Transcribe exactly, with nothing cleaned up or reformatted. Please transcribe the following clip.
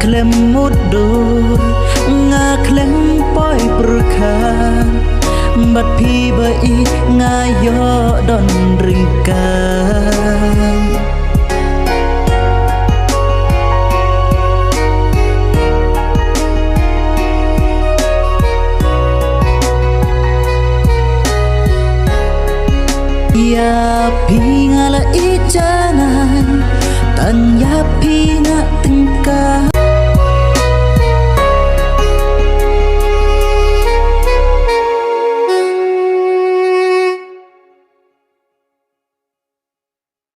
Khlem mutdur, nga khlem poi pyrkhat, bad phi ba i nga ïoh don ryngkat. Ïa phi nga la i janai, tang ïa phi nga tyngkai.